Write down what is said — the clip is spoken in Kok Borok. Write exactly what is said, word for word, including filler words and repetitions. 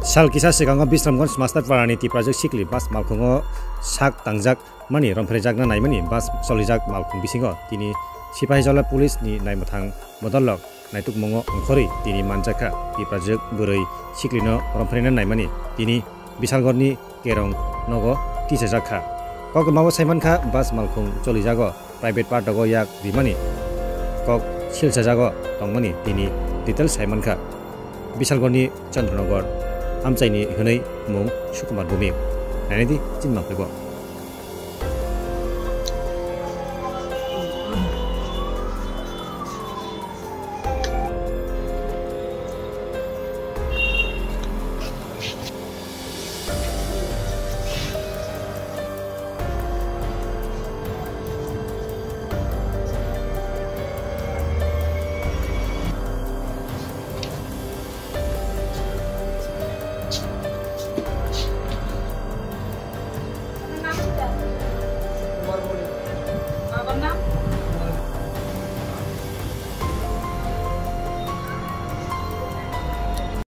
Sal kisa swikango Bisramganj Masterpara ni Tiprajwk sikli bus malkhungo sak tangjak mani romphrejakna naimani bus cholijak malkhung bisingo tini Sipahijola police ni naimwthang bodolrok naitukmungo ongkhorwi tini manjakha. Tiprajwk bwrwi siklino romphreina naimani tini Bisalgorni kerong nogo tisajakha. Kokmabo saimankha bus malkhung cholijago private partogo yak rimani kok silsajago tongmani tini details saimankha. Bisalgorni Chandranogor amchaini hwnwi mung Sukumar Bhumik. Nainidi chini mangphibo.